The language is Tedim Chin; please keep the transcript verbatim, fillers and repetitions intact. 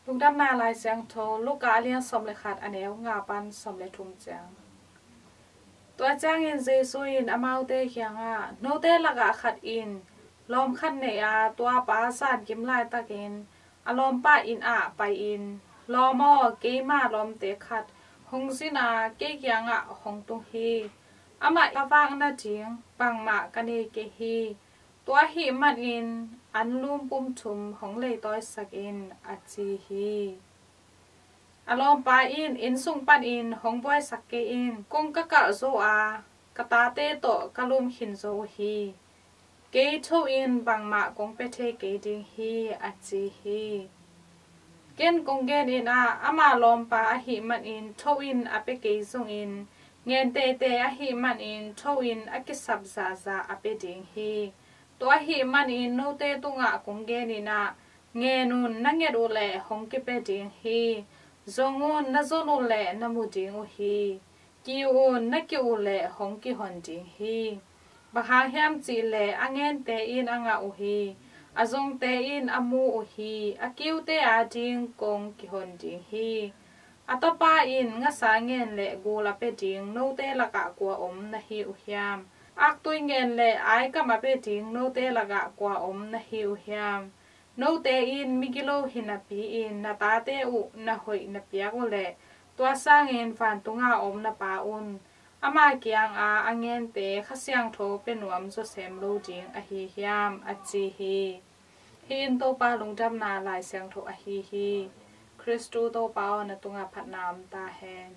Lungdamna Lai Siangtho, Luka a lian sawm le khat, a neu nga pan sawm le thum ciang. Tua ciangin Jesu in amaute kiangah, "Note lakah khat in lawm khat nei a, tua pa zan kim laitakin a lawmpa inn ah pai-in, 'Lawm aw, keima lawmte khat hong zin a, kei kiangah hong tung hi. Amah ka vak nading bangmah ka nei kei hi. Tua ahih manin anlum pum thum hong leitawisak in,' a ci hi. A lawmpa in, 'Inn sung panin hong buaisak kei in. Kong ka kalh zo a, ka tate tawh ka lum khin zo uh hi. Kei tho-in bangmah kong pia thei kei ding hi,' a ci hi. Ken kong genin ah, ama lawmpa ahih manin tho-in a pia kei zongin, ngen teitei ahih manin tho-in a kisap zahzah a pia ding hi. Tua ahih manin note tungah kong genin ah, ngen un, na nget uh leh hong kipia ding hi. Zong un, na zon uh leh na mu ding uh hi. Kiu un, na kiuh uh leh hong kihon ding hi. Bang hang hiam cih leh a ngente in a ngah uh hi. A zongte in a mu uh hi. A kiute ading kong kihon ding hi. A tapa in ngasa ngen le gul a pia ding note lakah kua om na hi uh hiam? Aktui ngen le aikam a pia ding note lakah kua om na hi uh hiam? Note in migilo hi napi-in na tate uh na hoih na piak uh leh, tua sangin vantunga om na Pa un ama kianga a ngente Kha Siangtho pia nuam zawsem lo ding ahi hiam?" a ci hi. Hih in Topa lungdamna Lai Siangtho ahi hi. Khristu Topa aw, na tungah phatna om ta hen.